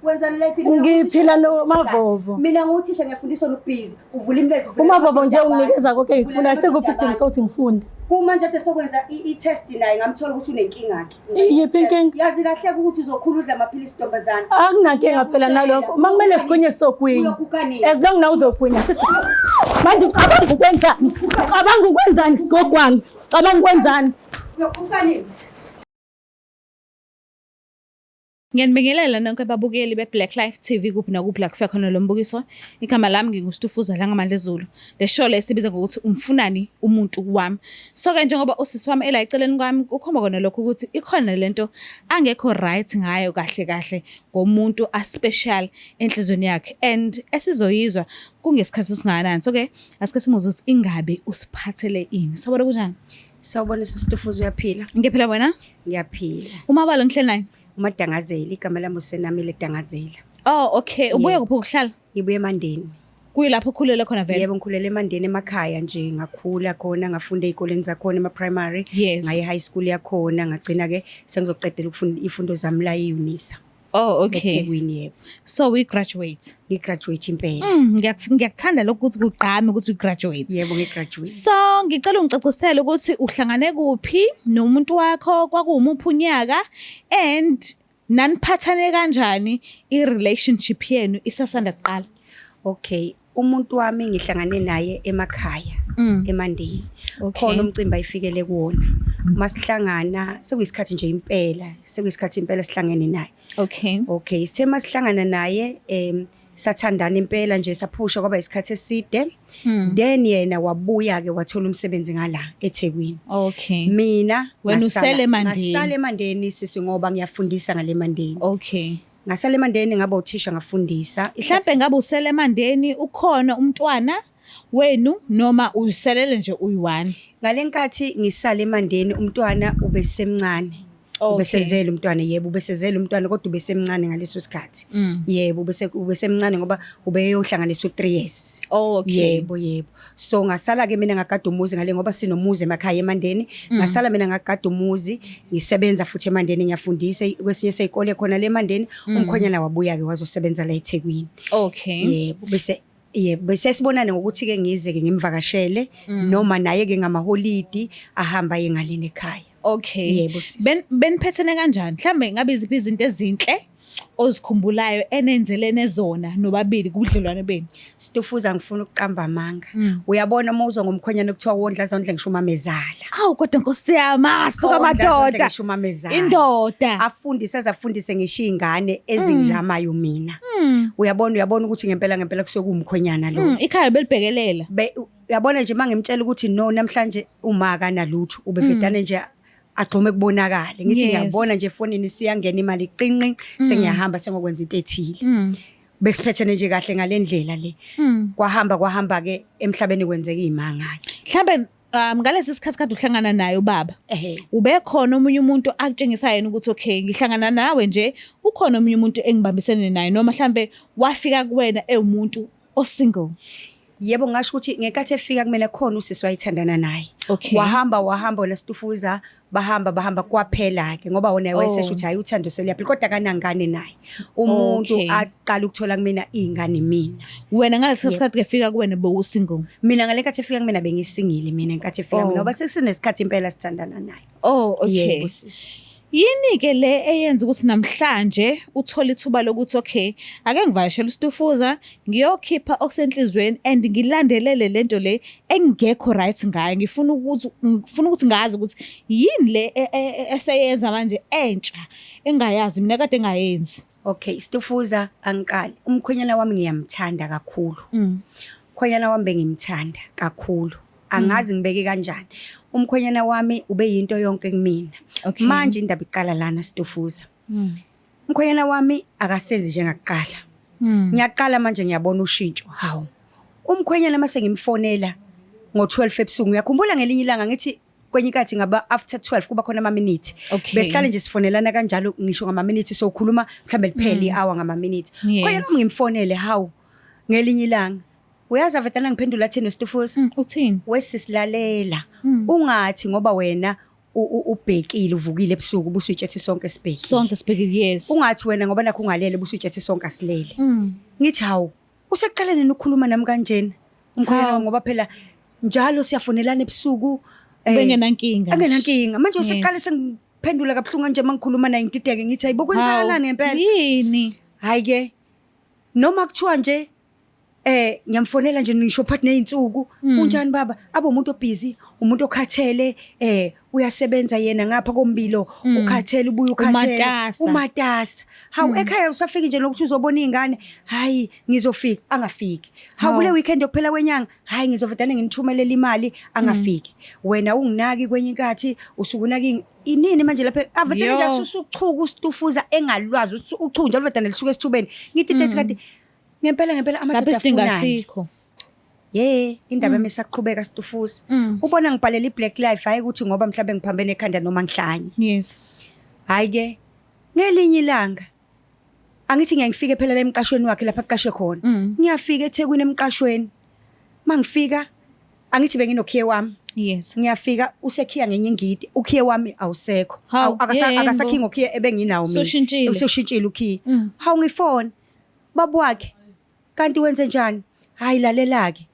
Wenzani la efini? Ngiphila noMavovo. Mina nguthisha ngiyafundisa nokubhizi. Uvula imilenze uvula. UMavovo nje unginikeza konke engikufunayo. Sikuphi isidingo sokuthi ngifunde? Kumanje ade sokwenza i-test naye ngamthola ukuthi unenkinga ke. Iyiphi inkinga? Yazi kahle ukuthi uzokhula udla amaphilisi ntombazana. Akunankinga phela nalokho. Uma kumele sigwinye sizogwinya. Uyoguga nini? As long nawe uzogwinya. Shuthi manje ucabanga ukwenzani? Ucabanga ukwenzani sigogwane? Ucabanga ukwenzani? Uyoguga nini? Ngiyanibingelela nonke babukeli be-Black Life TV kuphi nakuphi la kufika khona lo mbukiso. Igama lami nginguStufuza Dlangamandla Zulu. Le show le sibiza ngokuthi umfunani umuntu wami. So-ke njengoba usisi wami ela eceleni kwami kukhomba kona lokho ukuthi ikhona lento angekho right ngayo kahle kahle ngomuntu a-special enhlizweni yakhe and esizoyizwa kungesikhathi esingakanani. So-ke asike simuzwe ukuthi ingabe usiphathele ini. Sawubona kunjani? Sawubona sisitufuza uyaphila? Ngiyaphila wena? Ngiyaphila. Umabalo ngihleli naye. UMadangazela igama lami uSenamile Dangazela. Oh okay, ubuye Yebo. kuphi ukuhlala? Ngibuye eMandeni. Kuyilapho ukhulele khona vele. Yebo ngikhulele eMandeni emakhaya nje ngakhula khona ngafunda ezikoleni zakhona ema primary Yes. ngaye high school yakhona ngagcina ke sengizoqedela ukufunda ifundo zami la eUnisa. Oh okay. eThekwini yebo. So we graduate. Ngigraduate impela. Ngiyakuthanda lokho ukuthi kugqame ukuthi we graduate. Yebo ngigraduate. So ngicela ungicacisele ukuthi uhlangane kuphi nomuntu wakho kwakuwumuphi unyaka and naniphathane kanjani i-relationship yenu isasanda kuqala. Okay, umuntu wami ngihlangane naye emakhaya eMandeni. Okay. Khona umcimbi ayifikele kuwona. Masihlangana sekuyisikhathi nje impela, sekuyisikhathi impela sihlangene naye. Okay. Okay, sithe masihlangana naye sathandana impela nje saphusha kwaba isikhathi eside. Then yena wabuya ke wathola umsebenzi ngala eThekwini. Okay. Mina Wena ngasala- usele eMandeni. Ngasala eMandeni sisi ngoba ngiyafundisa ngale Mandeni. Okay. Ngasala eMandeni ngaba uthisha ngafundisa. Mhlambe ngabe usele eMandeni ukhona umntwana wenu noma uselele nje uyi-one. Ngalenkathi ngisale eMandeni umntwana ubesemncane. Okay. Ubesezele umntwana yebo ubesezele umntwana kodwa ubesemncane ngaleso sikhathi. Yebo ubese ubesemncane ngoba ubeyohlanganisa u3 years. Oh, okay. Yebo yebo. So ngasala ke mina ngagada umuzi ngale ngoba sinomuzi emakhaya eMandeni. Ngasala mina ngagada umuzi ngisebenza futhi eMandeni ngiyafundisa kwesinye sezikole khona le eMandeni umkhonyana wabuya ke wazosebenza la eThekwini. Okay. Yebo bese yebo bese sibonane ngokuthi ke ngize ke ngimvakashele noma naye ke ngamaholidi ahamba aye ngalena ekhaya. Okay. Yebo, sisi. Ben beniphethene kanjani? Mhlambe ngabe iziphi izinto ezinhle ozikhumbulayo enenzelene zona nobabili kubudlelwane benu? Stufuza ngifuna ukuqamba amanga. Uyabona uma uzwa ngomkhonyana kuthiwa wondla zondle ngisho umamezala. Awu kodwa Nkosi yami, asuka Wondla zondle madoda. ngisho umamezala. Indoda. Afundise azafundise ngisho izingane ezingilamayo mina. Uyabona ukuthi ngempela ngempela kusuke kuwumkhonyana lo. Ikhaya belibhekelela. Uyabona nje mangimtshela ukuthi no namhlanje uma akanalutho ubevedane nje agxume kubonakale ngithi ngiyabona nje efonini siyangena imali qinqi sengiyahamba sengokwenza into ethile. Besiphethene nje kahle ngalendlela le. Kwahamba kwahamba ke emhlabeni kwenzeka izimanga ke. Mhlambe ngalesi sikhathi kade uhlangana naye ubaba. Ehhe. Ubekhona omunye umuntu akutshengisa yena ukuthi okay ngihlangana nawe nje ukhona omunye umuntu engibambisene naye noma mhlambe wafika kuwena ewumuntu osingle. Yebo ngasho ukuthi ngenkathi efika kumele khona usisi wayithandana naye. Okay. Wahamba wahamba wena Stufuza bahamba bahamba kwaphela ke ngoba wona wayesesho ukuthi hayi uthando seliyaphila kodwa kanangane naye. Umuntu aqala ukuthola kumina izingane mina. Wena ngalesi sikhathi kefika kuwena bewusingle. Mina ngalenkathi efika kumina bengisingile mina ngenkathi efika kumina ngoba sekusinesikhathi impela sithandana naye. Oh okay. Yebo sisi. Yini ke le eyenza ukuthi namhlanje uthole ithuba lokuthi okay ake ngivakashele uStufuza ngiyokhipha okusenhlizweni and ngilandelele lento le engekho right ngayo ngifuna ukuthi ngazi ukuthi yini le eseyenza manje entsha engayazi mina kade engayenzi. Okay, Stufuza angiqali. Umkhwenyana wami ngiyamthanda kakhulu. Umkhwenyana wami bengimthanda kakhulu. Angazi ngibeke kanjani. Umkhwenyana wami ube yinto yonke kumina. Okay. Manje indaba iqala lana Stufuza. Umkhwenyana wami akasenzi njengakuqala. Ngiyaqala manje ngiyabona ushintsho. Hawu. Umkhwenyana mase ngimfonela ngo12 ebusuku ngiyakhumbula ngelinye ilanga ngithi kwenye inkathi ngaba after 12 kuba khona ama minute. Okay. Besihlale nje sifonelana kanjalo ngisho ngama minute so ukhuluma mhlambe liphele ihour ngama minute. Yes. Khona ngimfonele hawu ngelinye ilanga. Uyazi avetana ngiphendula athini Stufuza? Uthini? Wesisilalela. Ungathi ngoba wena Ubhekile uvukile ebusuku ubusuyitshethe sonke sibhekile. Sonke sibhekile, yes. Ungathi wena ngoba nakho ungalele ubusuyitshethe sonke asilele. Ngithi hawu, useqale nini ukukhuluma nami kanjena umkhwenyana Hawu. wami, ngoba phela njalo siyafonelana ebusuku, Bengenankinga. Angenankinga. Manje useqale sengiphendula kabuhlungu kanje mangikhuluma naye, ngidideke, ngithi hayibo, kwenzakalani ngempela? Yini? Hayi ke, noma kuthiwa nje ngiyamfonela nje ngisho phakathi nezinsuku, unjani baba, abe umuntu obusy, umuntu okhathele, uyasebenza yena ngapha kombilo, ukhathele, ubuye ukhathele. Umatasa. Umatasa. Hawu, ekhaya usafika nje lokuthi uzobona izingane, hayi ngizofika, angafiki. Hawu, kule weekend yokuphela kwenyanga, hayi ngizovedane nginithumelele imali, angafiki. Wena unginaki kwenye inkathi, usuke unaki inini manje lapha avedane nje asusa uchuku usitufuza engalwazi uchuku nje olvedane lisuka esithubeni. Ngithi tethi kanti ngempela ngempela Lapho amadoda isidingo afunani? asikho. Ye, indaba yami isaqhubeka, situfuza. Ubona ngibhalela i-Black Life, hayi ukuthi ngoba mhlawumbe ngiphambene ekhanda noma ngihlanye. Hayi ke, ngelinye ilanga angithi ngiye ngifike phela la emqashweni wakhe lapha aqashe khona. Ngiyafika eThekwini emqashweni. Mangifika angithi benginokhiye wami. Ngiyafika usekhiya ngenye ingidi, ukhiye wami awusekho. Hawu, yebo. Akasakhiyi ngokhiye ebenginawo mina. Usushintshile. Usushintshile ukhiye. Hawu, ngifone. Baba wakhe, kanti wenze njani? Hayi lalela ke.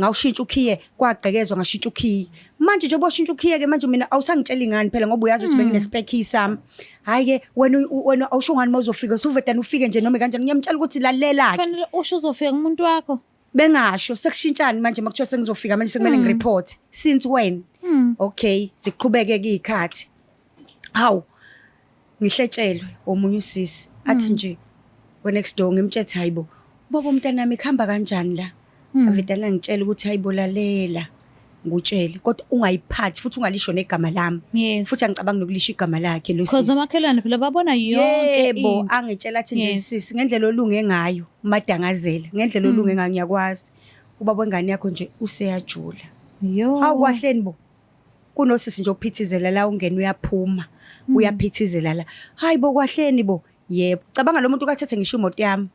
Ngawushintsha ukhiye, kwagqekezwa, ngashintsha ukhiye. Manje njengoba ushintsha ukhiye ke manje mina awusangitsheli ngani phela, ngoba uyazi ukuthi bengine spare key sami. Hayi ke wena, wena awusho ngani mawuzofika, usuvedana ufike nje noma kanjani. Ngiyamtshela ukuthi lalela ke. Fanele usho uzofika kumuntu wakho. Bengasho sekushintshani manje makuthiwa sengizofika manje sekumele ngireport, since when? Okay, siqhubeke ke ikhathi. Hawu, ngihletshelwe omunye usisi athi nje we next door, ngimtshethe, hayibo baba umntanami, kuhamba kanjani la? Avedana ngitshela ukuthi hayibo lalela, ngutshele kodwa ungayiphathi futhi ungalisho negama lami. Futhi angicabangi nokulisho igama lakhe lo Because sisi. omakhelwane phela babona yonke Yebo, into. angitshela athi nje, sisi, ngendlela olunge ngayo madangazela, ngendlela olunge ngayo, ngiyakwazi, ubaba wengane yakho nje useyajula. Yo. Hawu kwahleni bo, kunosisi nje ophithizela la, ungena uyaphuma, uyaphithizela la. Hayi bo, kwahleni bo. Yebo, cabanga lo muntu kathethe ngisho imoto yami,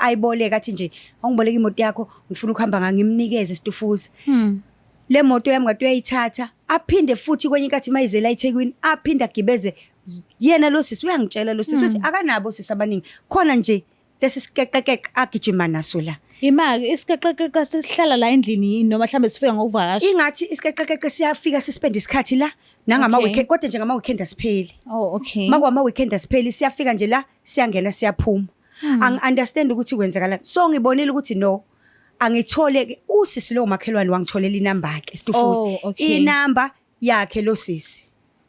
ayiboleka, athi nje awungiboleka imoto yakho, ngifuna ukuhamba ngayo, ngimnikeze, situfuza. Le moto yami ngathi uyayithatha, aphinde futhi kwenye inkathi mayizela eThekwini aphinde agibeze yena lo sisi. Uyangitshela lo sisi uthi akanabo sisi abaningi khona nje, lesi sikeqekeqe agijima naso la. Imali isikeqekeqe sesihlala la endlini yini, noma mhlambe sifika ngokuvakasha? Ingathi isikeqekeqe siyafika sispend isikhathi la nangama weekend, kodwa nje ngama weekend asipheli. Oh, okay. Makwama weekend asipheli, siyafika nje la, siyangena, siyaphuma. Angi understand ukuthi kwenzakalani. So ngibonile ukuthi no, angithole ke usisi lo makhelwane, wangitholela inamba ke, situfuza. Oh, okay. Inamba yakhe lo sisi,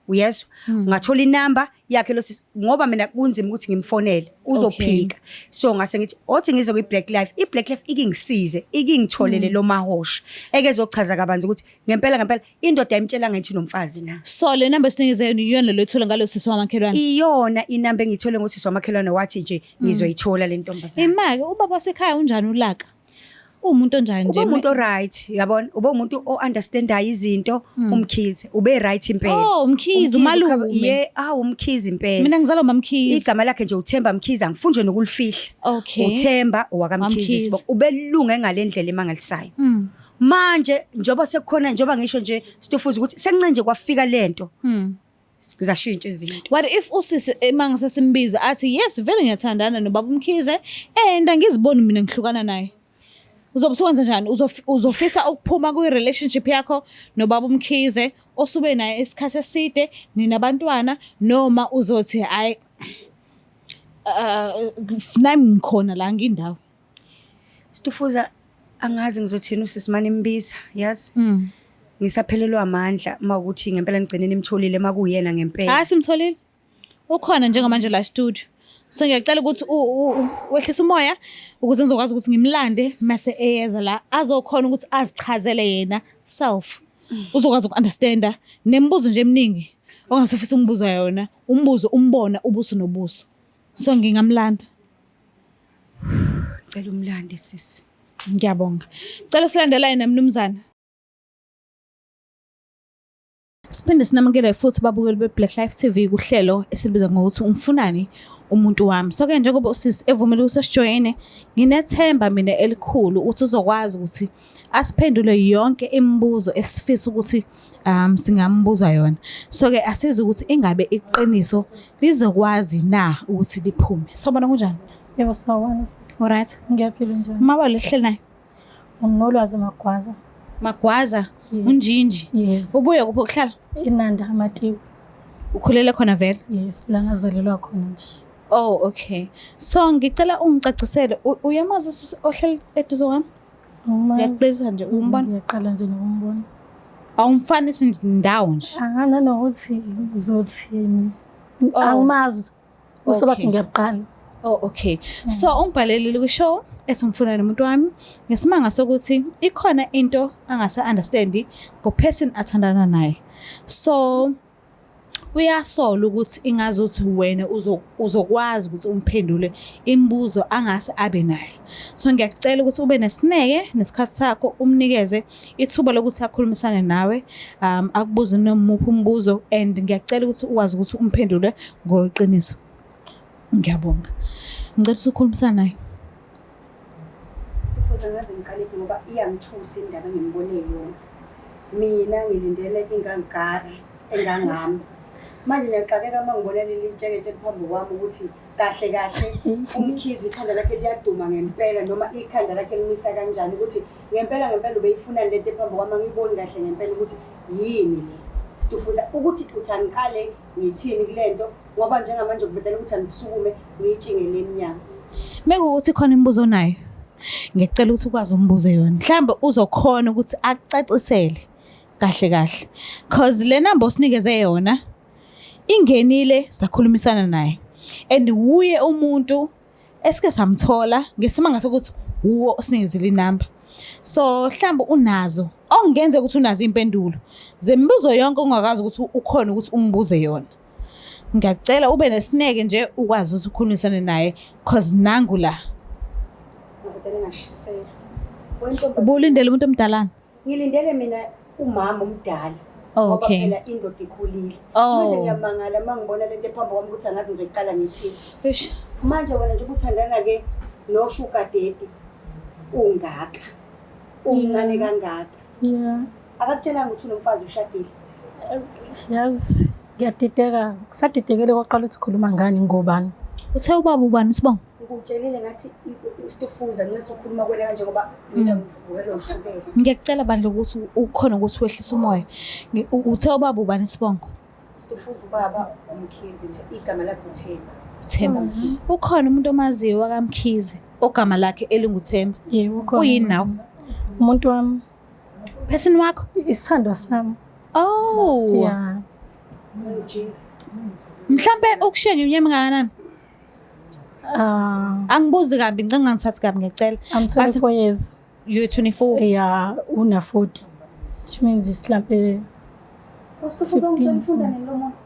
uyezwa, ngathola inamba yakhe lo sisi ngoba mina kunzima ukuthi ngimfonele, uzophika. So ngase ngithi othi ngize kwi-Black Life, i-Black Life ikingisize, ikingitholele lo mahosha ekezochaza kabanzi ukuthi ngempela ngempela indoda ayimtshela ngithi nomfazi na. So le number esinikeze yona iyona lo ethole ngalo sisi wamakhelwane? Iyona inamba engiyithole ngosisi wamakhelwane, wathi nje ngizoyithola le ntombazane. Imake, ubaba wasekhaya unjani ulaka? Uwumuntu onjani nje? Ube umuntu o-right, uyabona, ube umuntu o-understandayo izinto. Umkhize ube right impela. Oh, uMkhize, umalume. Ye, awu uMkhize impela. Mina ngizalwa uMamkhize. Igama lakhe nje uThemba Mkhize, angifuni nje nokulifihla. UThemba owakaMkhize. WaMkhize. Sibonga, ubelunge ngalendlela emangalisayo. Manje njengoba sekukhona, njengoba ngisho nje situfuza ukuthi sekunce nje kwafika lento, zashintsha izinto. What if usisi ema ngisesimbiza athi yes, vele ngiyathandana nobaba uMkhize and angiziboni mina ngihlukana naye? Uzobe usuwenza njani? Uzofisa ukuphuma kwi-relationship yakho nobaba uMkhize osube naye isikhathi eside, ninabantwana, noma uzothi hayi, nami ngikhona la ngindawo? Situfuza, angazi ngizothini usisi mane imbiza, yazi. Ngisaphelelwa amandla mawukuthi ngempela ngigcine nimtholile makuyena ngempela. Hayi, simtholile. Ukhona njengamanje la studio. So ngiyacela ukuthi wehlise umoya ukuze ngizokwazi ukuthi ngimlande mase eyeza la, azokhona ukuthi azichazele yena self. Uzokwazi uku-understanda nemibuzo nje eminingi ongasifisa umbuzo yona, umbuzo umbona ubuso nobuso. So ngingamlanda. Cela umlande, sisi. Ngiyabonga. Cela silandelayo namnumzana. Siphinde sinamukele futhi babukeli be-Black Life TV kuhlelo esilibiza ngokuthi umfunani umuntu wami. So-ke njengoba usisi evumile ukuthi asijoyine, nginethemba mina elikhulu ukuthi uzokwazi ukuthi asiphendule yonke imibuzo esifisa ukuthi singambuza yona. So-ke asizi ukuthi ingabe iqiniso lizokwazi na ukuthi liphume. Sawubona, kunjani? Yebo, sawubona sisi. Alright. Ngiyaphila, njani? Mabalo ehleli naye. Nginolwazi Magwaza. Magwaza, Yes. unjinji. Yes. Ubuye kuphi ukuhlala? Inanda Amatiko. Ukhulele khona vele? Yes, la ngazalelwa khona nje. Oh, okay. So ngicela ungicacisele, uyamazi usisi ohleli eduze kwami? Angimazi. Ngiyakubeza nje, umbona? Ngiyaqala nje nokumbona. Awumfanisi nje ndawo nje. Angananokuthi ngizothini. Oh. Angimazi. Usobathi Okay. ngiyaqala. Oh, okay. So ungibhalelile kwi-show ethi ngifuna nomuntu wami ngesimanga sokuthi ikhona into angasa understand ngo-person athandana naye. So uyasola ukuthi ingazi ukuthi wena uzokwazi ukuthi umphendule imibuzo angase abe nayo. So ngiyakucela ukuthi ube nesineke nesikhathi sakho, umnikeze ithuba lokuthi akhulumisane nawe, akubuze noma umuphi umbuzo, and ngiyacela ukuthi ukwazi ukuthi umphendule ngoqiniso. Ngiyabonga. Ngicela ukuthi ukhulumisane naye. Sifuza ngaze ngiqalephi ngoba iyangithusa indaba engimbone yona. Mina ngilindele ingangara engangami. Manje ngiyaxakeka uma ngibona leli tsheketshe phambi kwami ukuthi kahle kahle uMkhize ikhanda lakhe liyaduma ngempela noma ikhanda lakhe limisa kanjani, ukuthi ngempela ngempela ubeyifuna lento ephambi kwami. Angiyiboni kahle ngempela ukuthi yini le. Situfuza ukuthi uthi angiqale ngithini kule nto, ngoba njengamanje kuvedela ukuthi angisukume ngiyitshingele emnyango. Mekuwukuthi khona imibuzo onayo, ngiyacela ukuthi ukwazi umbuze yona. Mhlawumbe uzokhona ukuthi akucacisele kahle kahle. Cause le number osinikeze yona ingenile, sakhulumisana naye. And wuye umuntu esike samthola ngesimanga sokuthi wuwo osinikezile inamba. So mhlawumbe unazo, okungenzeka ukuthi unazo impendulo zemibuzo yonke ongakazi ukuthi ukhona ukuthi umbuze yona. Ngiyacela ube nesineke nje ukwazi ukuthi ukhulumisane naye, cause nangu la. Ngivele ngashiselwa. Wentombazane. Ubulindele umuntu omdalana? Ngilindele mina umama omdala. Ngoba phela indoda ikhulile. Oh. Manje ngiyamangala uma ngibona lento ephambi kwami ukuthi angazi ngizoyiqala ngithini. Eish. Manje wena nje ubuthandana ke no-sugar daddy ungaka. Umncane kangaka. Yeah. Akakutshelanga ukuthi unomfazi ushadile? Yazi ngiyadideka. Kusadidekele kwaqala ukuthi ukhuluma ngani ngobani. Uthe ubaba ubani sibongo? Ngikutshelile ngathi isitufuza ncese ukukhuluma kwena kanje ngoba ngivukela ushukela. Ngiyacela bandla ukuthi ukhona ukuthi wehlise umoya. Uthe ubaba ubani sibongo? Situfuza ubaba uMkhize, igama lakhe uThemba. Uthemba. Ukhona umuntu omaziyo wakaMkhize ogama lakhe elinguThemba? Yebo, ukhona. Uyini nawe? Umuntu wami. Person wakho? Isithandwa sami. Oh. Yeah. Mhlambe ukushiya ngenyama kangakanani? Angibuzi kabi, ngicela ungangithathi kabi, ngiyacela. I'm 24 years. You're 24. Yeah, una 40. Which means it's mhlambe Usitufuza ungitshela ufunda nini lo muntu?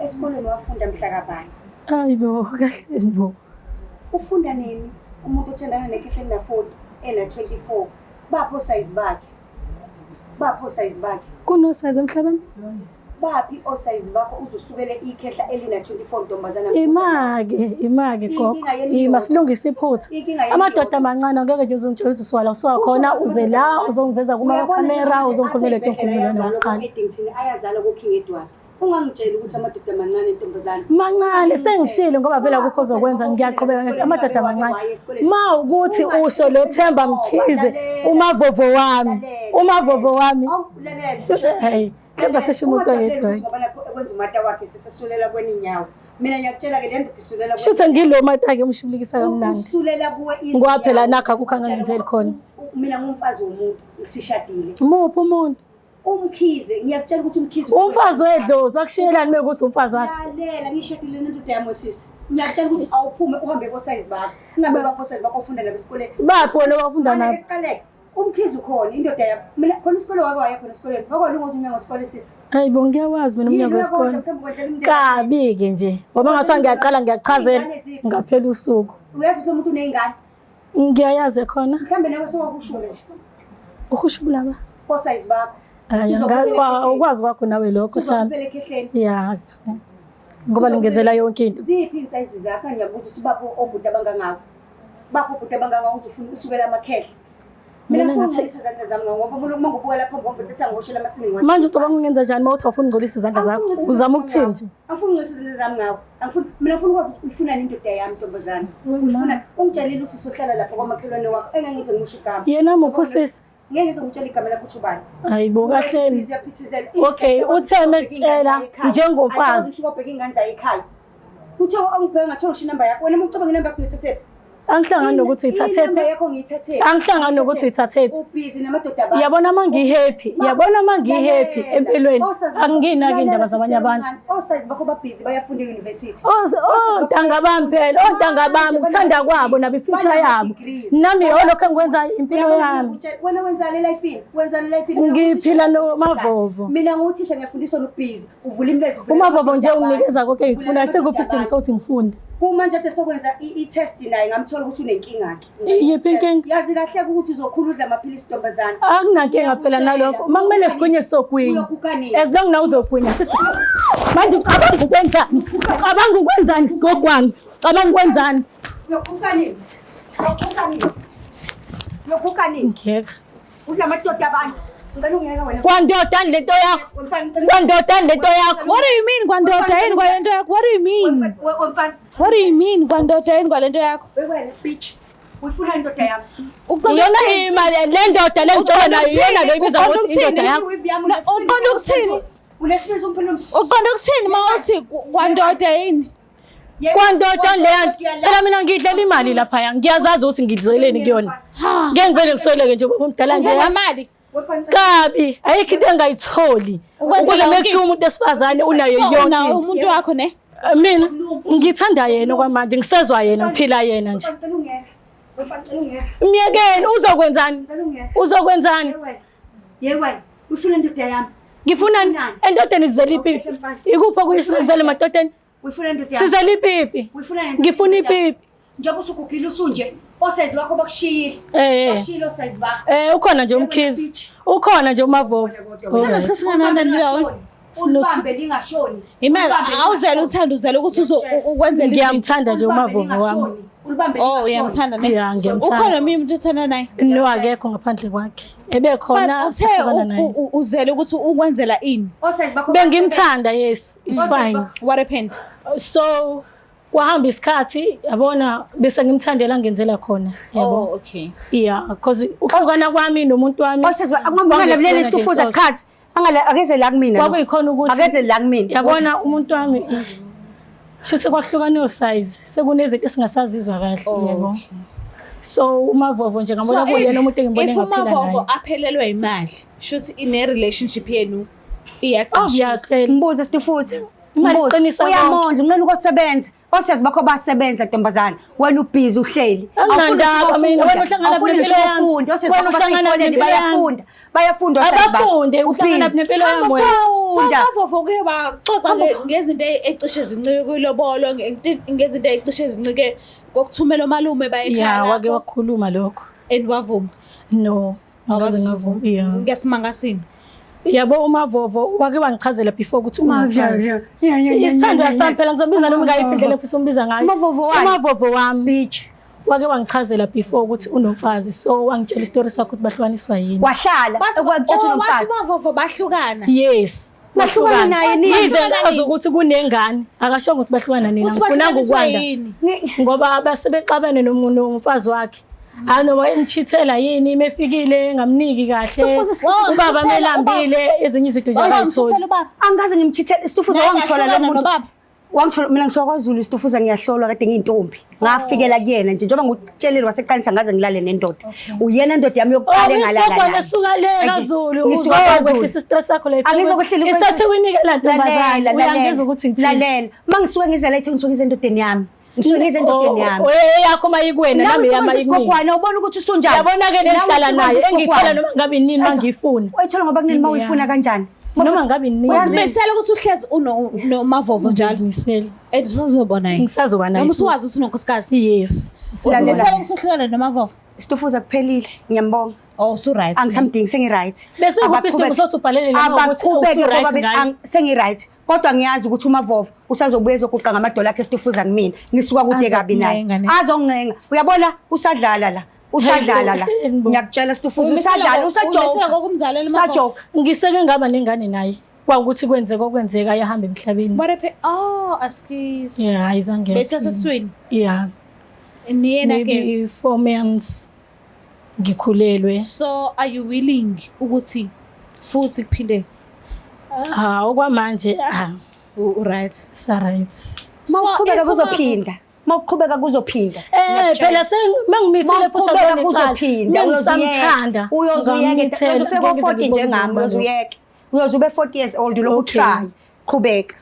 Esikolweni wafunda mhla kabani? Hayibo, kahle bo. Ufunda nini umuntu othandana nekhehle elina 40 ena 24? Baphi size bakhe? Baphi size bakhe? Kuno size emhlabeni? Baphi osize bakho uzusukele ikhehla elina 24 ntombazana? Imake gogo. Inkinga yenu Ima iyodwa. silungise iphutha. Inkinga yenu Amadoda iyodwa. amancane angeke nje uzongitshela ukuthi usuka la usuka khona, Usho uze ukuthi la amadoda uzongiveza kuma Uyabona nje camera, manje uzongikhulumela into aseyibhedlela engikhulumela ayazalwa nokuqala. ko-Addington, ayazalwa ko-King Edward. Ungangitsheli ukuthi amadoda amancane ntombazana. Mancane sengishilo ngoba vele akukho ozokwenza, ngiyaqhubeka ngisho amadoda amancane. Ma ukuthi usho lo Themba Mkhize, umavovo wami, umavovo wami. Hey, Themba sesho umuntu oyedwa. Ngoba nakho ekwenza umata wakhe sesesulela kweninyawo. Mina ngiyakutshela ke le ndoda isulela Shuthe ngilo mata ke umshibilikisa kamnandi. Usulela kuwe izinyawo. Ngoba phela nakho akukho angangenzeli khona. Mina ngumfazi womuntu, sishadile. Muphi umuntu? UMkhize, ngiyakutshela ukuthi uMkhize Umfazi wedlozi wakushiyelani mekuthi umfazi wakhe? Lalela, ngishadile nendoda yami sisi. Ngiyakutshela ukuthi awuphume uhambe kosize bakho. Ungabe bapho size bakho ufunda nabo esikoleni. Baphi wena wafunda Manje nabo? siqaleke. UMkhize ukhona indoda yami. Mina khona isikole wake waya khona esikoleni. Wake walunga umnyango wesikole sisi. Hayibo, ngiyawazi mina umnyango Yini wesikole. mhlawumbe kwendlela umndeni. Kabi ke nje. Ngoba ngathiwa ngiyaqala ngiyachazela ngaphela usuku. Uyazi ukuthi lo muntu uneyingane. Ngiyayazi khona. Mhlawumbe nawe sewakushula nje. Uhushula ba? Kosize bakho. Hayi, awukwazi kwakho nawe lokho hlala. Ekhehleni. Ya, ngoba lingenzela yonke into. Ziphi insayizi zakho ngiyabuza ukuthi bapho obhuti abangangawo. Bapho obhuti abangangawo uzofuna usukela amakhehla. Mina Mina ngifuna ngathi- ukungcolisa izandla zami ngoba umuntu uma ngibuka lapha ngomva ethi angihoshela amasini ngiwathi. Manje ucabanga ungenza njani uma uthi awufuni ungcolisa izandla zakho? Uzama ukuthini nje? Angifuni ungcolisa izandla zami ngawo. Angifuni mina ngifuna ukwazi ukuthi uyifunani indoda yami ntombazane. Uyifuna ungitshelile usisi ohlala lapha kwamakhelwane wakho engeke ngize ngimusho igama. Yena muphi usisi? Ngeke ngize ngitshele igama lakho ukuthi ubani. Hayibo kahleni. Uyaphithizela. Okay, uthe mekutshela njengomfazi. Ukubheka ingane zayo ekhaya. Uthe angibheka ngathola ngisho inamba yakho. Wena uma ucabanga inamba yakho ngiyithathephi? Angihlangani nokuthi Inamba uyithathephi. yakho ngiyithathephi? Angihlangani nokuthi uyithathephi. Ubhizi namadoda abantu. Yabona uma ngihappy, yabona uma ngihappy Lalela. empilweni. Anginaki Lalela, indaba zabanye sister abantu. omncane. Osayizi bakho babhizi bayafunda e-university. Ontanga bami phela, ontanga bami ukuthanda kwabo nabo i-future yabo. Nami olokho engikwenzayo impilo yami. Wena wenzani elifini? Wenzani elifini? Ngiphila noMavovo. Mina nguthisha ngiyafundiswa nobhizi. Uvula imilenze uvula UMavovo nje amadoda abantu. unginikeza konke engikufunayo. Uvula Sikuphi isidingo amadoda sokuthi ngifunde? Kumanje ade sokwenza i-test naye ngamthola ukuthi unenkinga ke. Iyiphi inkinga? Yazi kahle ukuthi uzokhula udla amaphilisi ntombazana. Akunankinga phela nalokho. Uma kumele sigwinye sizogwinya. Uyoguga nini? As long nawe uzogwinya shuthi. Manje ucabanga ukwenzani? Ucabanga ukwenzani sigogwane? Ucabanga ukwenzani? Uyoguga nini? Uyoguga nini? Uyoguga nini? Ngiyeka. Udla amadoda abantu. Ngicela ungiyeke wena. Kwandodani lento yakho? Wemfana ngicela Kwandodani lento yakho? What do you mean kwandoda yini kwalento yakho? What do you mean? Wemfana. What do you mean kwandoda yini kwalento yakho? Wena bitch. Uyifuna indoda yami. Uqonda Iyona ukuthini? imali le ndoda le ngithola nayo iyona lo ibiza Uqonda ngokuthi indoda ukuthini? yakho. Uqonda ukuthini? Unesibindi sokuphela Uqonda ukuthini uma uthi kwandoda yini? Kwandoda leya phela mina ngidlela imali laphaya ngiyazazi ukuthi ngidlizeleni kuyona. Ngeke ngivele ngisweleke nje ubaba omdala nje. Uzela imali. Kabi ayikho into engayitholi. Ukwenzela Ukuze yonke mekuthiwa umuntu esifazane unayo So, yonke unawo into. umuntu wakho ne? Mina ngithanda yena okwamanje ngisezwa yena ngiphila yena nje. Myekeni uzokwenzani? Uzokwenzani? Ye wena, uyifuna indoda yami. Ngifuna endodeni sizele ipipi. Ikuphi okuyisizele emadodeni? Uyifuna indoda yami. Sizele ipipi. Uyifuna indoda Ngifuna yami. ipipi. Njengoba usugugile usunje, osayizi bakho bakushiyile. Eh. Bashiyile osayizi bakho. Eh ukhona nje umkhizi. Ukhona nje uMavovo. Usana sikhathi singanani ndawo? Ulibambe lingashoni. Imali awuzele uthanda uzele ukuthi uzo ukwenzela izinto. Ngiyamthanda nje uMavovo wami. Ulibambe Oh lingashoni. uyamthanda ne? Yeah, ngiyamthanda. Ukhona omunye umuntu othanda naye? No akekho ngaphandle kwakhe. Ebekhona But uthe sahlukana naye. uzele ukuthi ukwenzela ini? Osayizi bakho Bengimthanda yes, it's fine. What happened? So kwahamba isikhathi yabona bese ngimthandela ngenzela khona yabo. Oh okay. Yeah, because ukuhlukana kwami nomuntu wami Osayizi bakho ungalaleli isitufuza qhathi. Angala akeze la kumina. lo. Kwakuyikhona ukuthi Akeze la kumina. yabona umuntu wami shuthi kwahlukana osize sekunezinto esingasazizwa kahle Oh, yabo. okay. So uMavovo nje ngabona kuyena umuntu engimbone if ngaphila uMavovo naye. aphelelwe imali, shuthi ine relationship yenu iyaqasha. Obvious phela. Mbuze Stufuza. Imali Mbuze. iqinisa konke. Uyamondla, unqena ukusebenza. Osayizi bakho basebenza ntombazana. Wena ubhizi uhleli. Anginandaba mina, wena uhlangana Awufuni nempilo ngisho yami. ukufunda. Osayizi Wena bakho uhlangana basey'koleni nempilo yami. bayafunda. Bayafunda osayizi bakho. Abafunde uhlangana Ubhizi. nempilo yami wena. So Funda. uMavovo kuye waxoxa ngezinto ecishe zincike kwilobolo, ngezinto ecishe zincike kokuthumela omalume baye ekhaya. Yeah, wake lakho, wakhuluma lokho. and wavuma. No, angikaze ngavuma. Yeah. Ngesimanga sini. Yabo uMavovo wake wangichazela before ukuthi Mavya, yeah, yeah, yeah, Isithandwa yeah, sami yeah. phela ngizombiza noma ngayiphi indlela engifisa umbiza ngayo. Umavovo wani? Umavovo wami. Bitch. Wake wangichazela before ukuthi unomfazi so wangitshela isitori sakho ukuthi bahlukaniswa yini. Wahlala ekwakutshela Oh, wathi nomfazi. uMavovo bahlukana. Yes. Bahlukana naye nini? Yize ngazi ukuthi kunengane akashongo ukuthi bahlukana nini. Uthi Angifunanga bahlukaniswa ukwanda. yini? Ngoba basebexabene nomfazi wakhe. Hayi noma emchithela yini imefikile ngamniki kahle. Wow, Ubaba umchithela, melambile ezinye izinto nje Baba akayitholi. ngimchithela ubaba. Angikaze ngimchithele Stufuza Naye wangithola lo ngahlukana muntu. nobaba. Wangithola mina ngisuka kwaZulu Stufuza ngiyahlolwa kade ngiyintombi. Ngafikela kuyena nje njengoba ngikutshelile waseqalisa ngaze ngilale nendoda. Uyena indoda yami yokuqala engalala Isigogwane naye. suka le kaZulu Ngisuka KwaZulu. uzokwehlisa i-stress sakho la eThekwini. Angizokuhlila IseThekwini ke la ntombazane. Lalela, Uyangizwa ukuthi ngithini? Lalela. Mangisuke ngize la eThekwini ngisuke ngize endodeni yami. Ngisuke ngize endodeni yami. Oh, eyakho mayikuwena Nawe nami usuke yami nje ayikumina. isigogwane ubona ukuthi usunjani. Yabona ke Nawe nengihlala usuke naye nje engiyithola isigogwane. noma ngabe nini mangiyifuna. Uyithola ngoba kunini uma uyifuna kanjani? Noma ngabe nini. Uzimisele ukuthi uhlezi unoMavovo njalo. Ngizimisele. And usazoba naye. Ngisazoba naye. Noma usuwazi ukuthi unonkosikazi. Yes. Uzimisele ukuthi uhlukane noMavovo. Stufuza kuphelile. Ngiyambonga. Oh, so right. Angisamdingi, sengi-right. Bese kuphi isidingo sokuthi ubhalele lana ukuthi Abaqhubeke usu-right ngoba ngaye? Sengi-right, kodwa ngiyazi ukuthi uMavovo usazobuya ezoguqa ngamadola akhe, esitufuza kumina. Ngisuka kude kabi naye. Azokuncenga ne? Azongincenga, uyabona, usadlala la, usadlala la. Hayi bo. Ngiyakutshela, Stufuza, Umisela usadlala, umisela usajoka. ngokumzalela uMavovo? Usajoka. Ngiseke ngaba nengane naye, kwawukuthi kwenzeka okwenzeka, yahamba emhlabeni. What happened? Oh, askies. Yeah, hayi, zange. Besaseswini. Yeah. Niyena ke. Maybe 4 months ngikhulelwe. So are you willing ukuthi futhi kuphinde? Ha, okwamanje ah. Right. Sa right. Mawuqhubeka If kuzophinda, mawuqhubeka kuzophinda. Eh, phela mangimithile futhi Mawuqhubeka akuyona icala. kuzophinda. Mengisamthanda. Uyoze uyeke, uyoze ufike ko-40 njengami, uyoze uyeke, uyoze ube 40 years old ulokhu try qhubeka,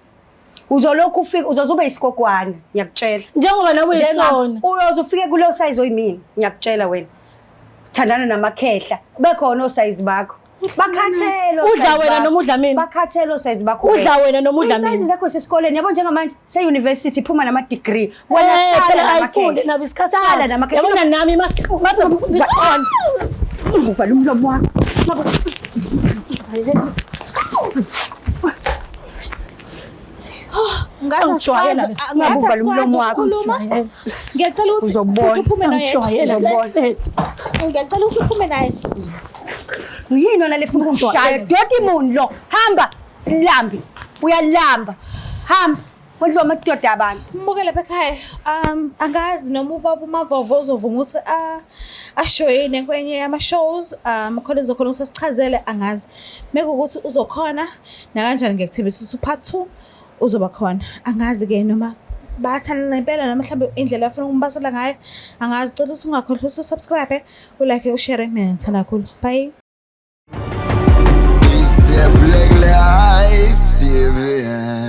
uzolokhu ufike, uzoze ube isigogwana, ngiyakutshela. Njengoba nawe uyisona. Uyoze ufike kulo size oyimina, ngiyakutshela wena. Thandana namakhehla, bekhona osayizi bakho, bakhathele. Udla wena noma udla mina? Bakhathele osayizi bakho. Udla wena noma udla Iinsayizi mina? zakho sesikoleni, yabo, njengamanje se-university, phuma nama-degree wena. Eh, Sala phela ayifunde namakhehla, nabo isikhathi sala sabo. namakhehla. Yabona nami mase Uvala umlomo wakho. Ngathi Angijwayela asikwazi, mina. ngathi Ungabuvala asikwazi umlomo wakho. ukukhuluma. Ngiyacela ukuthi Uzobona. ukuthi uphume naye. Angijwayela. Uzobona. Ngiyacela ukuthi uphume naye. Yini yona lefuna ukungishaya? Doti muni lo? Hamba, silambi. Uyalamba. Hamba. Kodwa amadoda abantu. Mbukele lapha ekhaya. Angazi noma ubaba uMavovo uzovuma ukuthi ashoyine kwenye yama shows. Khona uzokhona ukuthi asichazele, angazi. Mekuwukuthi uzokhona nakanjani, ngiyakuthembisa ukuthi part 2 uzoba khona. Angazi ke noma bayathandana ngempela noma mhlawumbe indlela afuna ukumbasela ngayo. Angazi, cela ukuthi ungakhohlwa ukuthi usubscribe, ulike, ushare. Mina ngithanda kakhulu. Bye. It's the Black Life TV.